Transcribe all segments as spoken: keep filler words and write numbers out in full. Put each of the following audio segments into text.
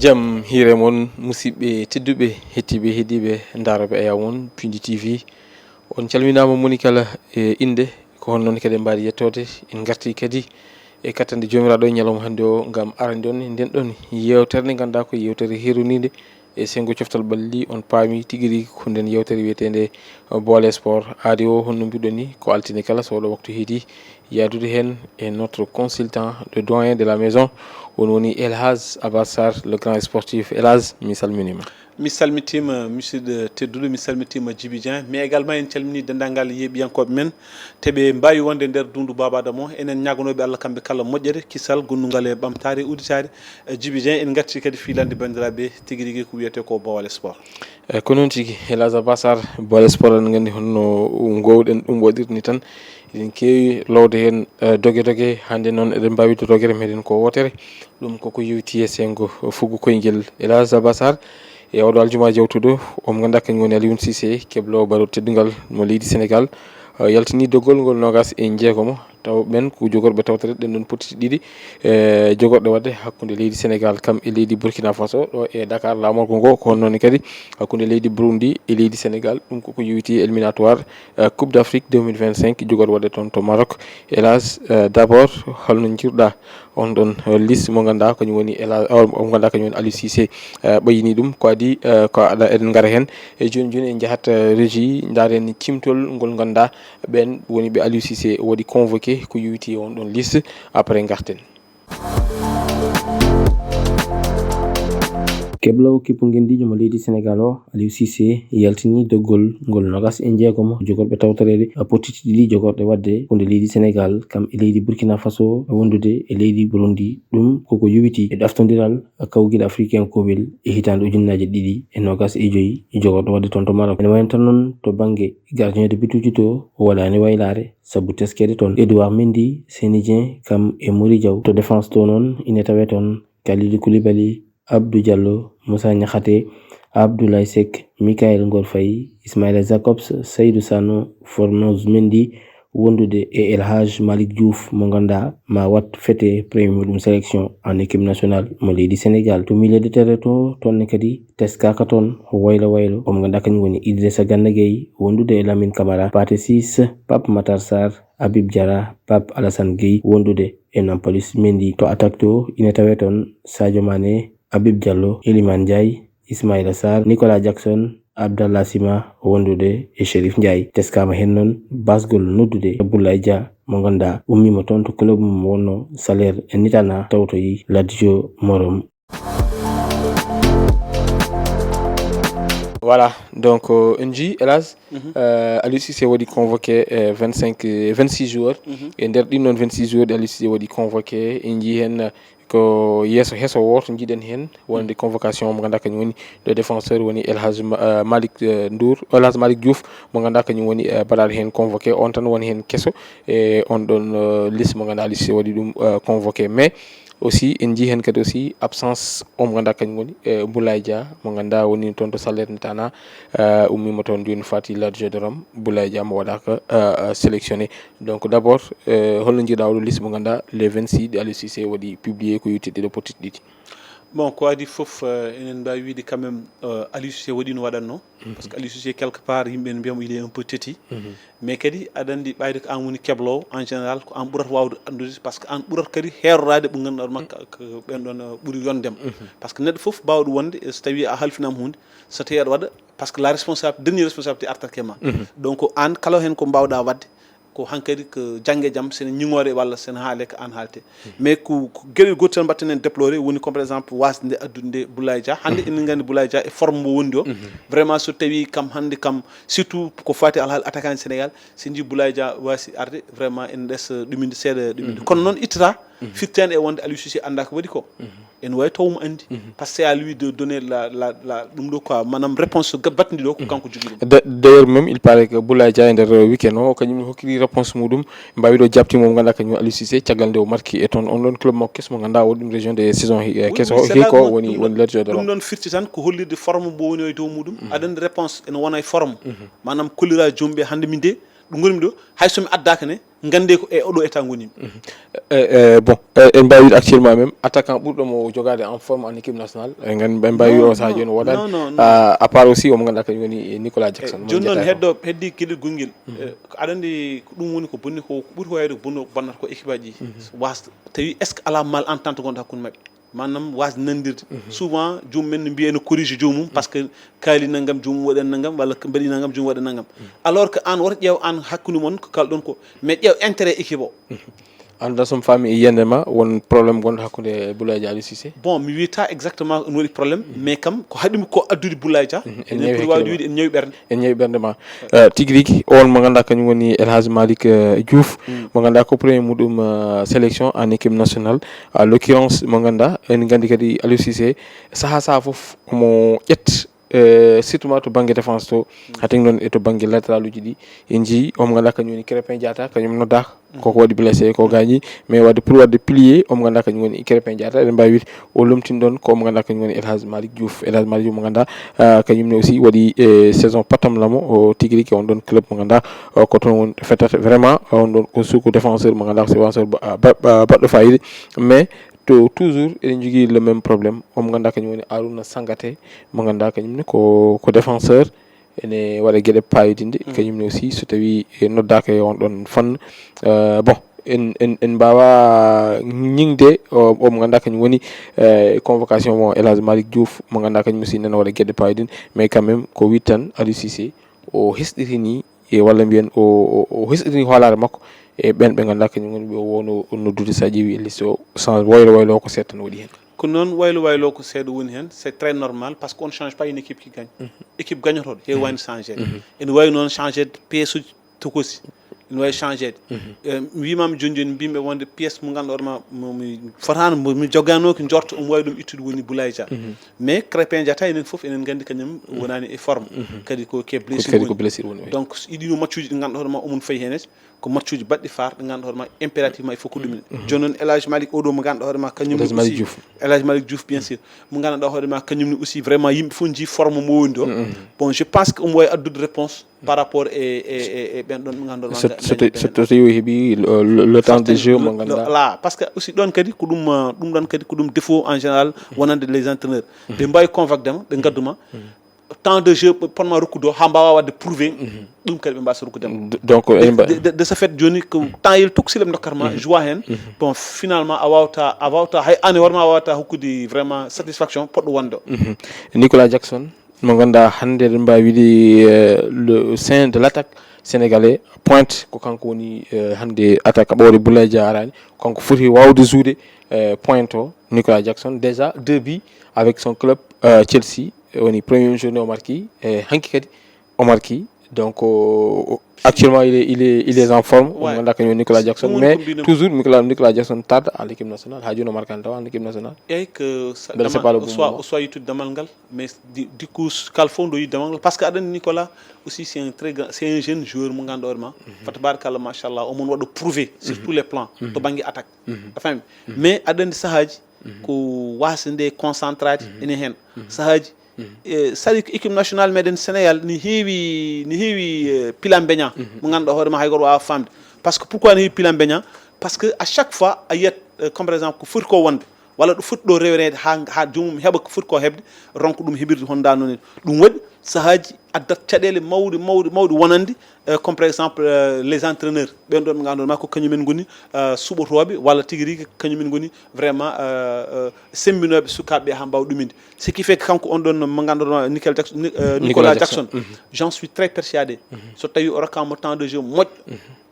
Jam hiire mon, musidɓe tedduɓe, hettiiɓe, heɗiiɓe, ndaarooɓe e yawon Pindi T V. On calminaama moni kala e innde, ko hono noon kadi en mbaadi yettoode, en ngartii kadi e kattande Joomiraaɗo e ñalawma hannde o, ngam arande on e nden ɗon yeewtere nde ngannduɗaa ko yeewtere hiruninde e senngo coftal ɓalli. On paami tigi rigi ko nden yeewtere wiyeteende Boole Sport. Aadi o, hono mbiɗon ni, ko altine kala so oɗo waktu heedi, yaadude heen e notre consultant, le doyen de la maison, on woni El Hadj Abbas Sarr, le grand sportif. El Hadj, mi salminiima. Mi salmitiima, musidɗo tedduɗo, mi salmitiima Djiby Dieng, mais également en calminii denndaangal yeeɓiyankooɓe men, te ɓe mbaawi wonde nder dundu Baaba Adama o. Enen ñaaganooɓe Allah kamɓe kala moƴƴere, kisal, gonnungal e ɓamtaare, udditaare. Eh, Djiby Dieng, en ngartii kadi fii lande banndiraaɓe, tigi rigi ko wiyetee ko Bawal Sport. Eh, ko noon tigi, El Hadj Abbas Sarr, Bawal Sport, en nganndi honno ngoowɗen ɗum waɗirde ni tan. Eɗen keewi lowde heen, eh, doge doge. Hannde noon eɗen mbaawi wiyde dogere meɗen ko wootere. Ɗum koko yowiti e senngo fuggu koyngel. El Hadj Abbas Sarr, e oɗo aljuma jawtuɗo, omo ngannduɗaa kañum woni Aliou Cissé, kebloowo baɗo teddungal mo leydi Sénégal, eh, yaltini doggol ngol noogaas e jeegom. Taw ɓen ko jogorɓe tawtoreeɗe ɗen ɗon potiti ɗiɗi, eh, jogorɗe waɗde hakkunde leydi Sénégal kam e leydi Burkina Faso ɗo e Dakar. Laamorgo ngo ko honno ni kadi hakkunde leydi Burundi e leydi Sénégal, ɗum koko yowiti éliminatoire, eh, Coupe d'Afrique deux mille vingt-cinq jogorɗo waɗde toon to Maroc. El Hadj, eh, d'abord, holno njiiruɗaa on ɗon, eh, liste mo ngannduɗaa kañum woni El Hadj, o, mo ngannduɗaa kañum woni Aliou Cissé, eh, ɓayyini ɗum. Ko adi, eh, ko aɗa, eɗen ngara heen. E jooni jooni en njahat, eh, régie, ndaaren cimtol ngol ngannduɗaa ɓeen woni ɓe Aliou Cissé waɗi convoqué ko yowiti e on ɗon liste. Après ngarten. Kebloowo kippu ngenndiijo mo leydi Sénégal o, Aliou Cissé, yaltini doggol ngol noogaas e jeegom jogorɓe tawtoreede potiti ɗiɗi jogorɗe waɗde hakkunde leydi Sénégal kam e leydi Burkina Faso wondude e leydi Burundi. Ɗum koko yowiti e ɗaftondiral kawgel africain kowel e hitaande ujunnaaje ɗiɗi e noogaas e joyi e jogorɗo waɗde toon to Maroc. Ene wayi tan noon to bannge gardien de bituuji to, o waɗaani waylaare sabu teskeede toon. Edouard Mendy, Seny Dieng kam e Mory Diaw. To défense to noon ine tawee toon Kalidou Koulibaly, Abdou Diallo, Moussa Niakhaté, Abdoulaye Seck, Mikayil Ngor Faye, Ismaïla Jakobs, Saïdou Sané, Formose Mendy, wondude e El Hadj Malick Diouf mo ngannduɗaa ma wat fete premier muɗum sélection en équipe nationale mo leydi Sénégal. To milieu de terrain to, toon ne kadi teskaaka toon waylo waylo, omo ngannduɗaa kañum woni Idrissa Gana Gueye wondude e Lamine Camara, Pathé Ciss, Pape Matar Sarr, Habib Diarra, Pape Alassane Gueye wondude e Nampalys Mendy. To attaque to ine tawee toon Sadio Mané, Habib Diallo, Iliman Ndiaye, Ismaïla Sarr, Nicolas Jackson, Abdallah Sima wondude e Chérif Ndiaye. Teskaama heen noon basgol noddude Boulaye Dia mo ngannduɗaa ummiima toon to club mum wonno Salaernitana tawtoyi Lazio morom. Voilà, donc, euh, en njii, hélas, euh, Aliou Cissé waɗi convoqué, euh, vingt-cinq, euh, vingt-six joueurs. E nder ɗin noon vingt-six joueurs ɗi Aliou Cissé waɗi convoqué, en njii heen, euh, ko yeeso heeso wooto njiiɗen heen, wonde convocation mo ngannduɗaa kañum woni le défenseur woni El Hadj Ma-, euh, Malick, euh, Ndour, El Hadj Malick Diouf, mo ngannduɗaa kañum woni, euh, baɗaaɗo heen convoqué. On tan woni heen keso e on ɗon, euh, liste mo ngannduɗaa Aliou Cissé waɗi ɗum, euh, convoqué. Mais aussi, en njii heen kadi aussi absence o mo ngannduɗaa kañum woni, eh, Boulaye Dia, mo ngannduɗaa woni toon to Salernitana, eh, ummiima toon jooni faati Lazio de Rome. Boulaye Dia mo waɗaaka, eh, eh, sélectionné. Donc d'abord, eh, holno njiiɗaa oɗo liste mo ngannduɗaa les vingt-six ɗi Aliou Cissé waɗi publié ko yowiti ɗiɗo pottiɗi ɗiɗi? Bon, ko adii fof, eh, enen mbaawi wiide quand même, eh, Aliou Cissé waɗi no waɗatnoo. Parce que Aliou Cissé, quelque part, yimɓe ne mbiyamo il est un peu têtu. Mais kadi aɗa anndi ɓayde ko aan woni kebloowo, en général ko aan ɓurata waawde anndude, parce que aan ɓurata kadi heeroraade ɓe ngannduɗaa hoore makko ko ɓeen ɗoon, uh, ɓuri yondema. Parce que neɗɗo fof baawɗo wonde, e so tawii a halfinaama huunde, so tawii aɗa waɗa, parce que la responsabilité, dernière responsabilité artat ke ma. Donc aan kala heen ko mbaawɗaa waɗde, ko hankadi ko jannge jam, sene ñiŋoore walla sene haale ko aan haalte. Mais ko, ko geɗel gootel tan mbaɗten en déploré, woni comme par exemple wasde nde addude nde Boulaye Dia. Hannde enen nganndi Boulaye Dia e forme mo wondi o. Vraiment so tawii kam hannde kam, surtout ko faati alhaali attaquant Sénégal, so njii Boulaye Dia waasi arde, vraiment ene ɗeesa ɗuminde seeɗa ɗuminde. Kono noon ittata, firti tan e wonde Aliou Cissé anndaa ko waɗi ko. Ene waawi taw mo anndi. Parce que c'est à lui de donner la, la, la, ɗum ɗo quoi, maanaam réponse ga-, battandi ɗo ko kanko jogii ɗum. Da-, d'ailleurs même, il paraît que Boulaye Dia e nder week-end o, kañum hokkiri réponse muɗum. Mbaawi ɗo jaabtiima mo ngannduɗaa kañum Aliou Cissé, caggal nde o marki e toon on ɗon club makko keso mo ngannduɗaa o ɗum région de saison hi-, eh, keso o, hiko woni, woni Lazio de Rome. Ɗum ɗon firti tan ko hollirde forme mbo woni o e dow muɗum. Aɗa anndi réponse ene wona e forme. Maanaam kolliraa joom ɓe hannde min de, Ɗo ngonmi ɗo, hay so mi addaaka ne, nganndee ko e oɗo état ngonimi. Eh, eh, bon, eh, en mbaawi wiide actuellement même attaquant ɓurɗo mo jogaade en forme en équipe nationale, en mbaawi wiide o sahaa jooni o woɗaani. À part aussi omo ngannduɗaa kañum woni Nicolas Jackson. Jooni noon heddo heddi keɗigol ngel. Aɗa anndi ko ɗum woni ko bonni, ko ɓuri ko wayde bonno bonnata ko équipe aji ɗi. Wasde tawi est-ce que alaa mal entente gonɗo hakkunde maɓɓe, maanaam wasde nanondirde. Souvent joomum en no mbiya ene corrige joomum par ce que kaali nanngam joomum waɗani nanngam walla mbaɗi nanngam joomum waɗa nanngam. Alors que aan woto ƴeew aan hakkunde mon ko kalɗon ko, mais ƴeew intérêt équipe o. Annda so mi faami e yiyannde ma won problème gonɗo hakkunde Boulaye Dia Aliou Cissé. Bon, mi wiyata exactement no waɗi problème, mais kam ko haɗimi ko addude Boulaye Dia, enen poti wawde wiide en ñawi ɓernde. En ñawi ɓernde ma. Tigi rigi on mo ngannduɗaa kañum woni El Hadj Malick Diouf, mo ngannduɗaa ko premier muɗum sélection en équipe nationale. À l'occurrence mo ngannduɗaa en nganndi kadi Aliou Cissé sahaa sahaa fof omo ƴetta, surtout ma to bannge défense to, hatin noon e to bannge latéral uji ɗi. En njii omo ngannduɗaa kañum woni Krépin Diatta, kañum noddaaka, koko waɗi blessé, ko gaañi, mais waɗde pour waɗde pilier omo ngannduɗaa kañum woni Krépin Diatta. Eɗen mbaawi wiide o lomtini ɗoon ko omo ngannduɗaa kañum woni El Hadj Malick Diouf. El Hadj Malick Diouf mo ngannduɗaa kañum ne aussi waɗi saison patam lamo o tigi rigi on ɗoon club mo ngannduɗaa ko toon woni fettata vraiment. On ɗoon ko suuku défenseur mo ngannduɗaa ko défenseur baɗɗo fayida, mais to toujours eɗen njogii le même problème. Omo ngannduɗaa kañum woni Arouna Sangaté, mo ngannduɗaa kañum ne ko ko défenseur, ene waɗa geɗe payodinɗe kañum ne aussi so tawi noddaaka e on ɗoon fannu. Bon, en en en mbaawa ñiŋde omo ngannduɗaa kañum woni convocation mo El Hadj Malick Diouf, mo ngannduɗaa kañum aussi nana waɗa geɗe payodinɗe, mais quand même ko wiide tan Aliou Cissé o hesɗitini e walla mbiyen o o hesɗitini hoolaare makko e ɓeen ɓe ngannduɗaa kañum woni ɓe o wowno noddude so a ƴeewi e liste o. Change waylo waylo ko seeɗa tan waɗi heen. Ko noon, waylo waylo ko seeɗa woni heen, c'est très normal parce que on ne change pas une équipe qui gagne. Équipe gagnotooɗo heewaani changede. Ene waawi noon changede pièce uji tokosi, ene waawi changede. Mi wiimaama jooni jooni mbiymi wonde pièce mo ngannduɗaa hoore ma mi fotaano mi jogaanooki njorto omo waawi ɗum ittude woni Boulaye Dia. Mais Krépin Diatta enen fof enen nganndi kañum wonaani e forme, kadi ko ke blessure woni. Donc ɗiɗo matchuji ɗi ngannduɗaa hoore ma omon fayi heen ko matchuji baɗɗi faar ɗi ngannduɗaa hoore ma impérativement il faut ko ɗum ene. Jooni noon El Hadj Malick oɗo mo ngannduɗaa hoore ma kañum ne aussi, El Hadj Malick Diouf bien sûr, mo ngannduɗaa hoore ma kañum ne aussi vraiment yimɓe fof njii forme mo woni ɗo. Bon, je pense que omo waawi addude réponse par rapport e e e ɓen ɗon ɓe ngannduɗaa hoore ma. So tawi o heɓi le temps de jeu mo ngannduɗaa. Voilà, parce que aussi ɗon kadi ko ɗum ɗum ɗon kadi ko ɗum défaut en général wonande les entraîneurs. Ɓe mbaawi convoquede ma ɓe ngaddu ma temps de jeu ɓe potma rokkude o haa mbaawa waɗde prouvé. Ɗum kadi ɓe mbaasa rokkude ma. Donc de ce fait jooni ko temps yel tokko sila ɓe ndokkata ma joie heen. Bon, finalement a waawta a waawta hay an e hoore ma a waawta hokkude vraiment satisfaction poɗɗo wonde o. Nicolas Jackson mo ngannduɗaa hannde eɗen mbaawi wiide le saint de l'attaque sénégalais, pointe ko kanko woni hannde attaque ɓawde Boulaye Dia araani, kanko foti waawde jouer pointe o. Nicolas Jackson déjà deux buts avec son club Chelsea, woni première journée o marqué, e hanki kadi o marqué. Donc actuellement il est il est il est en forme. Mo ngannduɗaa kañum Nicolas Jackson, mais toujours Nicolas Nicolas Jackson tarde à l'équipe nationale, haa jooni o markaani taw en équipe nationale. Eyyi, que mbele c'est pas le bon moment, o suwa yittude damal ngal, mais du coup kala fof nde o yiɗi damal ngal parce que aɗa anndi Nicolas aussi c'est un très grand, c'est un jeune joueur mo ngannduɗaa hoore ma fa tabarakallah machallah omon waɗa prouvé sur tous les plans to bannge attaque. A faami? Mais aɗa anndi sahaaji ko wasde nde concentrade ene heen sahaaji. C'est-à-dire que équipe nationale meɗen Sénégal ne heewi ne heewi pilambeña mo ngannduɗaa hoore ma hay goto waawa famde. Parce que pourquoi ne heewi pilambeña? Parce que à chaque fois a yiyat comme par exemple ko foti ko wonde walla ɗo foti ɗo reweneede ha ha joomum heɓa ko foti ko heɓde, ronka ɗum heɓirde hono nda noon. Ɗum waɗi sahaaji addat caɗeele mawɗe mawɗe mawɗe wonande comme par exemple les entraîneurs, ɓen ɗon ɓe ngannduɗaa ma ko kañumen ngoni suɓotooɓe walla tigi rigi kañumen ngoni vraiment sembinooɓe sukaaɓe ɓe haa mbaawa ɗuminde. Ce qui fait que kanko on ɗon mo ngannduɗaa Nicolas Jackson, Nicolas Jackson, j'en suis très persuadé. So tawi o rokkaama temps de jeu moƴƴo,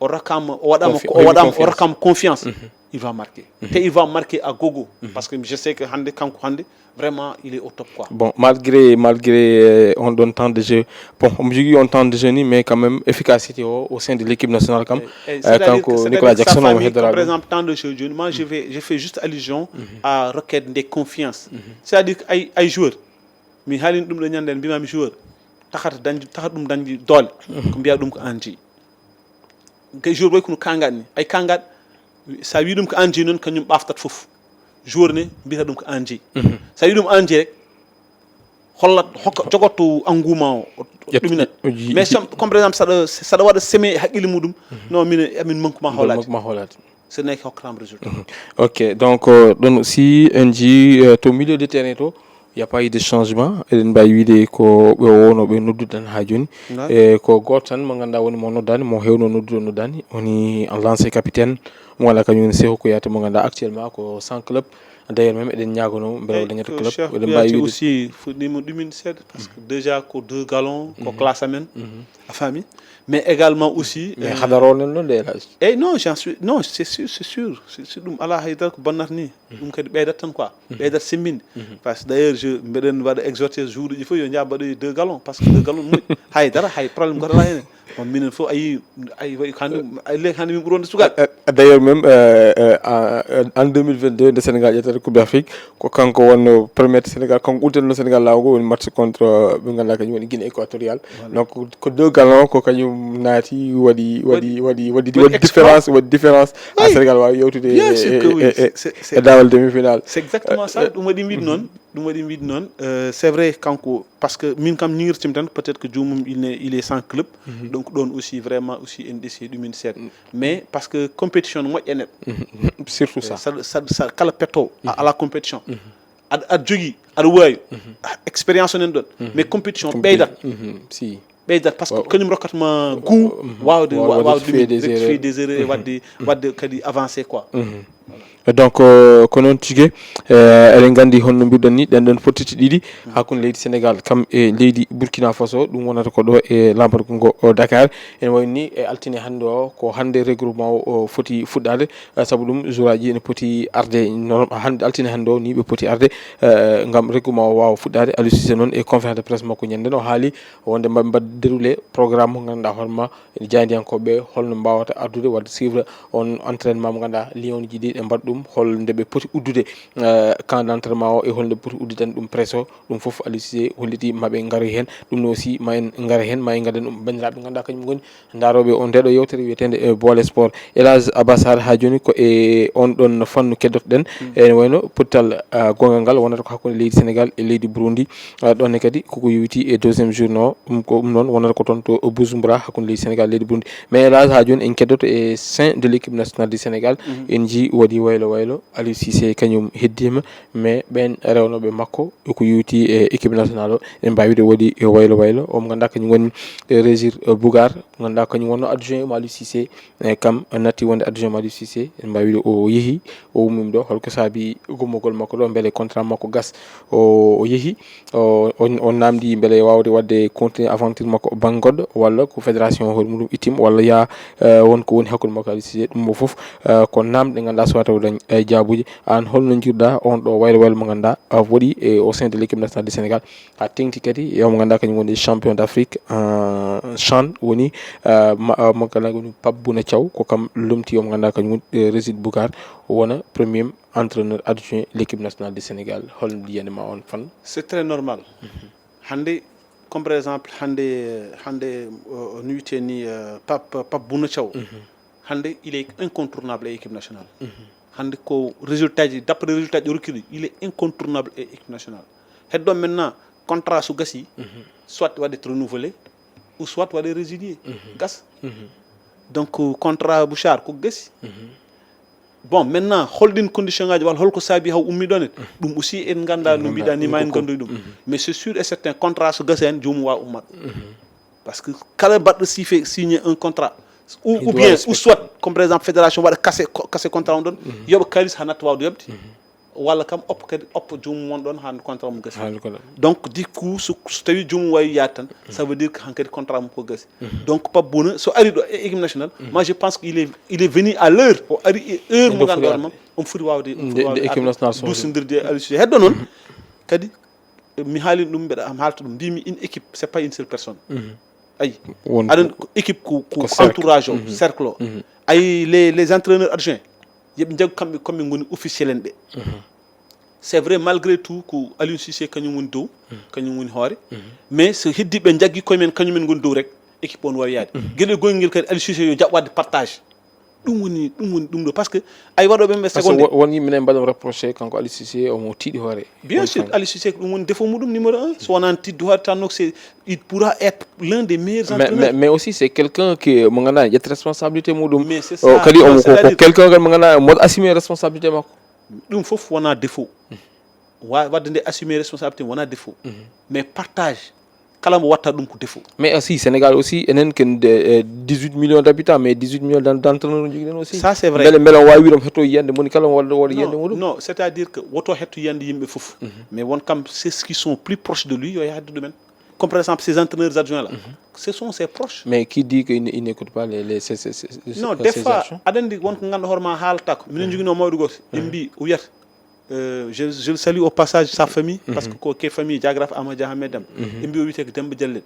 o rokkaama o waɗaama o waɗaama o rokkaama confiance, il va marquer. Te il va marquer à gogo. Parce que je sais que hannde kanko hannde vraiment il est au top quoi. Bon, malgré malgré on ɗon temps de jeu, bon omo jogii on temps de jeu ni, mais quand même efficacité o au sein de l'équipe nationale kam, kanko Nicolas Jackson omo heddora. Par exemple temps de jeu jooni ma je vais je fais juste allusion à rokkede nde confiance. C'est-à-dire que ay ay joueur mi haalino ɗum ɗo ñande mbimami joueur taxata dañde taxata ɗum dañde doole, ko mbiya ɗum ko an jeyi. Kay joueur way kono kangaɗ ni ay kangaɗ, sa wi ɗum ko an jeyi noon kañum ɓaftata fof. Joueur ne mbiyata ɗum ko an jeyi. Sa wi ɗum an jeyi rek hollat hokka jogotto engouement o. Ƴettu- ɗuminat. O jii- Mais sam- comme par exemple saɗa saɗa waɗa seme e haqqille muɗum, non, min amin manque ma hoolaade. Manque ma hoolaade. Ce n'est que hokkataama résultat. Ok, donc euh, ɗon aussi en jii euh, to milieu de terrain to, il y a pas eu de changement. Eɗen mbawi wiide ko ɓe wowno ɓe noddude tan ha joni. E ko goto tan mo ganduɗa woni mo noddani, mo hewno noddude o noddani, woni lancé capitaine mo ganduɗa kañum woni Cheikhou Kouyaté, mo ganduɗa actuellement ko sans club. D'ailleurs même eɗen ñagono beele o dañata club. Eɗen mbawi wiide aussi fuɗɗima ɗumin seeɗa, parce que déjà ko deux galons ko classe amen, a faami. Mais également aussi mais hadaro nen noon de, Elhadji? Eyyi, non, j'en suis, non, c'est sûr, c'est sûr. Si si ɗum ala haydara ko bonnata ni, ɗum kadi ɓeydat tan quoi. Ɓeydat semminde. Parce que d'ailleurs je mbeɗen mbaɗa exhorté juuɗeji fof yo jaa mbaɗoye deux galons, parce que deux galons moƴƴi. Haydara, hay problème goto ala hene. On minen fof ayi, ayi wayi hande, ayi lek hande min ɓuronde sukaɓe. D'ailleurs même euh, euh, en deux mille vingt-deux nde Sénégal ƴettata coupe d'Afrique, ko kanko wonno permettre Sénégal, kanko udditanno Sénégal lawol ngol, woni match contre ɓe ganduɗa kañum woni Guinée équatoriale. Donc ko deux galons ko kañum naati, waɗi waɗi waɗi waɗi waɗi différence, waɗi différence ha Sénégal wawi yewtude e dawal demi-finale. C'est exactement ça. Ɗum waɗi mbiɗ noon, ɗum waɗi mbiɗ noon. Euh, c'est vrai, kanko, parce que min kam ñiŋirtimi tan peut-être que joomum il est il est sans club. Donc ɗon aussi vraiment aussi en ɗesi ɗumen seeɗa. Mais parce que compétition no moƴƴa neɗɗo. Surtout ça. Saɗa saɗa saɗa kala pettowo a ala compétition, aɗa aɗa jogii, aɗa waawi. Expérience o nan ɗon. Mais compétition ɓeydat. Si. Ɓeydat parce que kañum rokkata ma goût wawde wawde rectifier des erreurs e wadde wadde kadi avancé quoi. Donc euh, ko noon tigi. Euh, eɗen gandi honno mbiɗon ni, ɗen ɗon fottiti ɗiɗi hakkunde leydi Sénégal kam e leydi Burkina Faso, ɗum wonata ko ɗo e lambargo ngo o Dakar. Ene wayni e altine hannde o, ko hannde regroupement o foti fuɗɗade. Eh, sabu ɗum jouraji ene poti arde, hannde altine hannde o ni ɓe poti arde eh, ngam regroupement o wawa fuɗɗade. Aliou Cissé noon e conférence de presse makko ñande no haali wonde mbaɗe mbaɗ déroulé programme mo ganduɗa hoorema jaayndiyankoɓe holno mbawata ardude wadde suivre on entraînement mo ganduɗa Lion ji ɗi ɗe mbaɗa ɗum, hol nde ɓe poti uddude eh, camp d'entraînement o e hol nde ɓe poti uddude tan ɗum presse o. Ɗum fof Aliou Cissé holliti maɓe ngaroy hen. Ɗum no aussi ma en ngara hen, ma en gaddan ɗum bandiraɓe ganduɗa kañum goni ndaroɓe o ndeɗo yewtere wiyetende e boole sport. Elage Abassar ha joni ko e on ɗon fannu keddotoɗen. Ene wayno pottal gongal ngal wonata ko hakkunde leydi Sénégal e leydi Burundi. Ɗonne kadi koko yowiti e deuxième journée o, ɗum ko ɗum noon wonata ko toon to Bujumbura hakkunde leydi Sénégal leydi Burundi. Mais Elage ha joni en keddoto e sein de l'équipe nationale du Sénégal. En jii waɗi waylo waylo, Aliou Cissé kañum heddima. Mais ɓen rewnoɓe makko eko yowti e équipe nationale o, en mbawi wiide waɗi waylo waylo. Omo ganduɗa kañum woni Régis Bougard, ganduɗa kañum wonno adjoint mo Aliou Cissé. E kam natti wonde adjoint mo Aliou Cissé, en mbawi wiide o yeehi, o ummima ɗo. Holko saabi gummogol makko ɗo? Beele contrat makko gas, o o yeehi. O on on namdi beele wawde wadde continuer aventure makko banggoɗɗo, walla ko fédération hoore muɗum ittima, walla ya eh, won ko woni hakkude makko Aliou Cissé? Ɗum o fof eh, ko namde ɗe ganduɗa so wata o dañ eh, jaabuji. An holno jiiruɗa on ɗo waylo waylo mo ganduɗa a waɗi e au sein de l'équipe nationale du Sénégal, ha tengti kadi e omo ganduɗa kañum woni champion d'Afrique en chan, woni eh, ma- eh, mo ganduɗa woni Pape Bouna Thiaw, ko kam lomti omo ganduɗa kañum woni eh, Régis Bougard wona premier entraîneur adjoint l'équipe nationale du Sénégal. Holno yiyande ma on fannu? C'est très normal. Hannde comme par exemple hannde hannde euh, no wiyetee ni euh, Pape Pape Bouna Thiaw. Hannde il est incontournable e équipe nationale. Hannde ko résultat ji, d'après résultat ji o rokki ɗi, il est incontournable e équipe nationale. Heddo maintenant contrat so gasi, soit waɗe renouvelé ou soit waɗe résilié. Gas. Donc contrat Bouchard ko gasi. Bon, maintenant holɗin condition ngaji walla holko saabi haw ummi ɗon en, ɗum aussi en ganda no mbiɗa ni ma en gandoy ɗum. Mais c'est sûr et certain contrat so gasi hen joomum wawa ummat. Parce que kala mbaɗɗo sife signé un contrat ou, ou bien ou soit comme par exemple fédération waɗa cassé cassé contrat on ɗon, yoɓa kalis ha natta wawde yoɓde. Walla kam oppo kadi oppo joomum won ɗon ha contrat mum gasi. Donc du coup so so tawi joomum wawi yaade tan, ça veut dire que hankadi contrat mum ko gasi. Donc Pape Bouna so ari ɗo e équipe nationale, moi je pense qu'il est il est venu à l'heure, o ari e heure mo ganduɗa hoore ma omo foti wawde omo foti wawde équipe nationale dusindirde e Aliou Cissé. Heddo noon kadi mi haalin ɗum, mbeɗa am haalta ɗum, mbimi une équipe c'est pas une seule personne. Ayi, aɗa ko équipe ko ko entourage o, cercle o. Ayi, les les entraîneurs adjoints yoɓe jaggu kamɓe comme ngoni officiel en ɓe. C'est vrai, malgré tout ko Aliou Cissé kañum woni dow, kañum woni hoore. Mais so heddi ɓe jaggi koye men kañum en ngoni dow rek, équipe on wawi yaade. Gueɗel goyngel kadi Aliou Cissé yo jaɓ wadde partage. Ɗum woni ɗum woni ɗum ɗo, parce que ay waɗooɓe ɓe parce que seconde. Won yimɓe ne mbaɗa reproché kanko Aliou Cissé omo tiiɗi hoore. Bien sûr, Aliou Cissé ko ɗum woni défaut muɗum numéro un. So wonaan tiiɗde hoore tan nok, c'est il pourra être l'un des meilleurs entraîneurs. Mais, mais aussi c'est quelqu'un qui mo ganduɗa ƴetta responsabilité muɗum. Mais c'est ça, kadi omo ko quelqu'un kadi mo ganduɗa mo assume responsabilité makko. Ɗum fof wona défaut. Wa- wadde nde assumer responsabilité wona défaut. Mais partage, kala mo watta ɗum ko défaut. Mais aussi Sénégal aussi enen ken de- eh, dix-huit millions d'habitants, mais dix-huit millions d'en- d'entraîneurs no jogiɗen aussi. Ça, c'est vrai. Mbele mbele on wawi wiide omo hetto yiyande moni kala on wadde waɗa yiyande muɗum. Non, c'est-à-dire que woto hetto yiyande yimɓe fof. Mais won kam, c'est ce qui sont plus proches de lui yo yahde ɗumen. Comme par exemple ces entraîneurs adjoints là, ce sont ses proches. Mais qui dit qu'il ne- il n'écoute pas les, les ces, ces, ces- Non, ces- des ces fois actions? Aɗa anndi won ko ngannduɗaa hoore ma haalata ko. Minen njoginoo mawɗo gooto, en mbi o wiyata, euh, je, je le salue au passage sa famille, parce que ko ke famille jagraf Amadou Dia Ahmed Deme. En mbi o wiyetee ko Demba Jallet.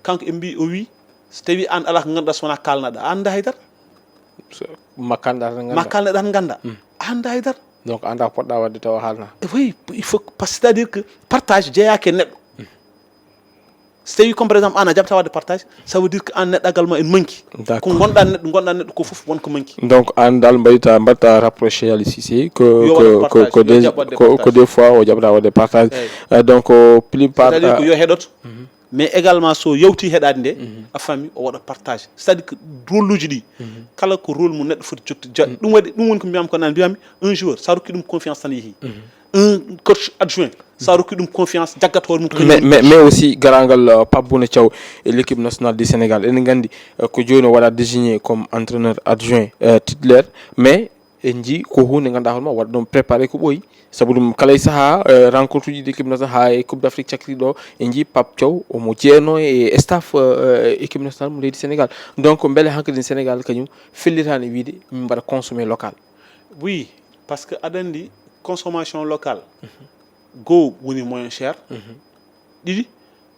Kanko en mbi o wi, so tawi an alaa ko ngannduɗaa so wonaa kaalnaɗa, a annda haydara. Ma kaalnaɗa tan ma ngannda. Kaalnaɗa tan ngannda. A annda haydara. Donc annda ko poɗɗa wadde tawa haalna. Oui, il faut que- parce que c'est-à-dire que partage jeeyaaki e neɗɗo. So tawi comme par exemple an a jaɓata wadde partage, ça veut dire que an neɗɗagal ma en manki. Ko D'accord. Gonɗa neɗɗo gonɗa neɗɗo ko fof won ko manki. Donc an dal mbayta mbatta rapproché Ali Cissé ko Yo waɗa ko ko partage, ko yo des jaɓ wadde ko ko partage. Des fois o jaɓata wadde partage. Eyyi. Euh, donc euh, plus part C'est-à-dire que euh, yo heɗoto. Mais également so yawti heɗade nde, a faami, o waɗa partage. C'est-à-dire que rôle uji ɗi, kala ko rôle mo neɗɗo foti jotte ja- ɗum waɗi ɗum woni ko mbiyami ko naan mbiyami, un joueur sa rokki ɗum confiance tan yeehi. Un coach adjoint sa rokki ɗum confiance jaggat hoore mum ko mais, kañum mais, mais aussi garangal euh, Pape Bouna Thiaw e l'équipe nationale du Sénégal, eɗen nganndi euh, ko jooni o waɗa désigné comme entraîneur adjoint euh, titulaire, mais en njii ko huunde ngannduɗaa hoore ma waɗa ɗum préparé ko ɓooyi. Sabu ɗum kala e sahaa euh, rencontre uji ɗi équipe nationale haa e coupe d'Afrique cakkiri ɗo, en njii Pape Thiaw omo jeenoo e staff euh, équipe nationale mo leydi Sénégal. Donc mbele hankadi Sénégal kañum fellitaani wiide min mbaɗa consommé local? Oui, parce que aɗa anndi consommation locale goo woni moins cher. Ɗiɗi,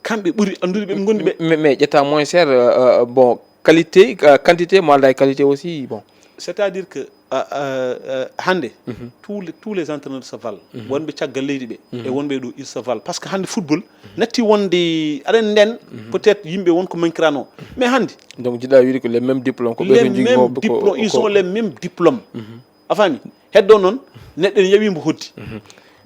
kamɓe ɓuri anndude ɓe ɓe gondi ɓe. Mais, mais ƴetta moins cher euh, euh, bon, qualité euh, quantité mo alda e qualité aussi bon. C'est-à-dire que euh, euh, euh, hannde tous les, tous les entraîneurs se valent. Wonɓe caggal leydi ɓe e wonɓe ɗo ils se valent, parce que hannde football natti wonde aɗen nden peut-être yimɓe won ko mankirano, mais hannde. Donc jiɗa wiide ko les mêmes diplômes ko ɓe les ko jogui mêmes ko- ko- diplômes ils ko- sont les mêmes diplômes. A faami? Heddo noon, neɗɗo ene yawi mbo hoddi.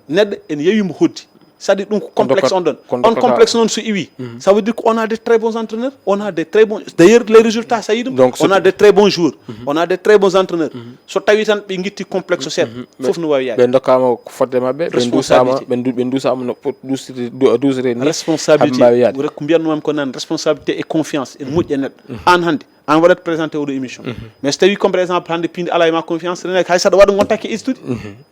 Neɗɗo ene yawi mbo hoddi. C'est-à-dire ɗum ko complexe on ɗon. On complexe noon so iwi, ça veut dire qu'on a des très bons entraîneurs, on a des très bons, d'ailleurs les résultats ça yi ɗum. Donc on a des très bons joueurs, on a des très bons entraîneurs. So tawi tan ɓe guitti complexe o seeɗa, fof no wawi yaade. Ɓe dokkama ko fodde mabɓe, ɓe dusama. Responsabilité. Ɓe du- ɓe dusama no pot- dusirde du- dusirde ni. Responsabilité. Haɓe mbawi yaade. Ko mbiyatnoma ko naan, responsabilité et confiance ene moƴƴi e neɗɗo. An hannde an waɗat présenté oɗo émission. Mais so tawi comme par exemple hannde piindi ala e ma confiance, rene hay saɗa waɗa gontakke étude.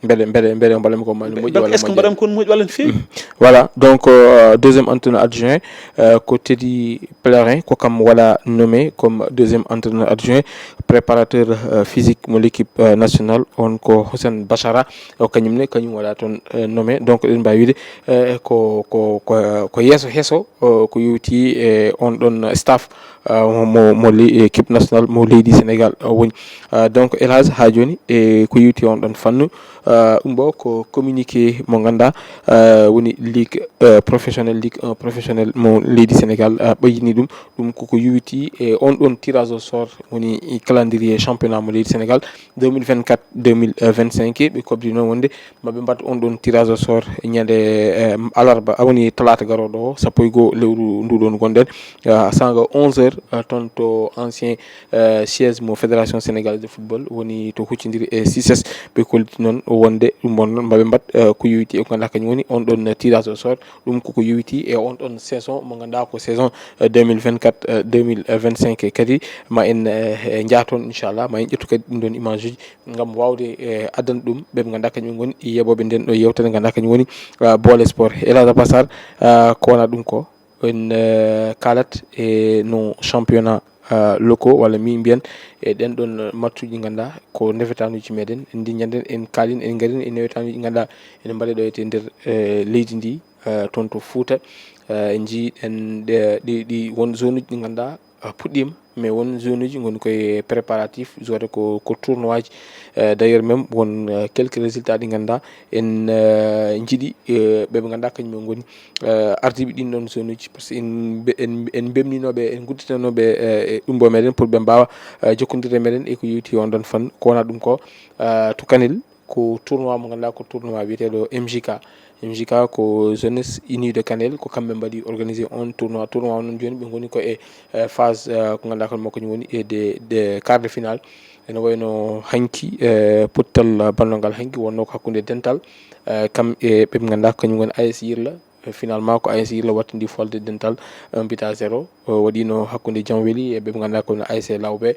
Mbeɗe mbeɗe mbeɗe mbaɗami ko mani moƴƴi. Donc walla est ce que moƴƴani? Mbaɗami kon moƴƴi walla no feewi? Voilà, donc euh, deuxième entraîneur adjoint euh, ko Teddy Pellerin, ko kam waɗa nommé comme deuxième entraîneur adjoint, préparateur euh, physique mo l'équipe euh, nationale, on ko Hossein Bachara, o kañum ne kañum waɗa toon euh, nommé. Donc eɗen mbawi wiide euh, ko ko ko ko yeeso heeso euh, ko yowti e on ɗon staff euh, mo mo le- équipe nationale mo leydi Sénégal euh, woni. Euh, donc Elhadj ha joni e ko yowti on ɗon fannu euh, ɗum ɗo ko communiqué mo ganduɗa euh, woni ligue euh, professionnel, ligue un professionnel mo leydi Sénégal euh, ɓayyini ɗum. Ɗum koko yowiti e on ɗon tirage au sort woni calendrier championnat mo leydi Sénégal deux mille vingt-quatre deux mille vingt-cinq. Ɓe kobdi noon wonde maɓe mbaɗ on ɗon tirage au sort ñande eh, alarba a woni talata garoɗo o sappo e goo lewru nduɗon gonɗen eh, sanga onze heures eh, toon to ancien eh, siège mo fédération sénégalaise de football woni to huccodiri e sises. Ɓe kolliti noon wonde ɗum won noon maɓe mbaɗ eh, ko yowiti e ko ganduɗa kañum woni on ɗon tirage au sort. Ɗum koko yowiti e on ɗon saison mo ganduɗa ko saison eh, deux mille vingt-quatre eh, deux mille vingt-cinq. Kadi ma en eh, eh, jaa toon inchallah, ma en ƴettu kadi ɗum ɗon image uji gam wawde eh, addande ɗum ɓe ɓe ganduɗa kañum woni yeɓoɓe nden ɗo yewtere ganduɗa kañum woni ah, boole sport. Elhadj Abba Sarr ah, ko wona ɗum ko en eh, kalat e no championnat ah, locaux walla min mbiyen e ɗen ɗon match uji ganduɗa ko nefetanuji meɗen en ndi ñanden en kalin en garin e newetanuji ganduɗa ene mbaɗe ɗo e nder eh, leydi ndi eh, toon to Fouta. Eh, en jii ɗen ɗe- ɗi ɗi won zone uji ɗi ganduɗa ah, puɗɗima Mais won zone uji ngoni koye préparatif, jouer ko, ko tournoi ji. Euh, d'ailleurs, même won, euh, quelques résultats ɗi ngannduɗaa en, euh, njiɗi, euh, ɓe ɓe ngannduɗaa kañum en ngoni, euh, ardiiɓe ɗin ɗon zone uji, parce que en mbe-, en, en mbemninoɓe, en gudditanoɓe, euh, e ɗum bo meɗen pour ɓe mbaawa, euh, jokkondirde meɗen e ko yowti on ɗon fan. Ko wona ɗum ko, euh, to Kanel, ko tournoi mo ngannduɗaa ko tournoi wiyeteeɗo M J K. M J K ko Jeunesse Unie de Kanel, ko kamɓe mbaɗi organisé on tournoi. Tournoi on noon jooni ɓe ngoni ko e, eh, phase, eh, ko ngannduɗaa kon makko kañum woni e de, de quart de finale. Ene wayno hanki, eh, pottal ballongal hanki wonno ko hakkunde dental, eh, kam e ɓe ngannduɗaa kañum woni A S Yirla. Eh, finalement ko A S Yirla wattindi folde dental un but à zéro. Eh, waɗino hakkunde Janweli e ɓe ngannduɗaa ko A S Lawɓe.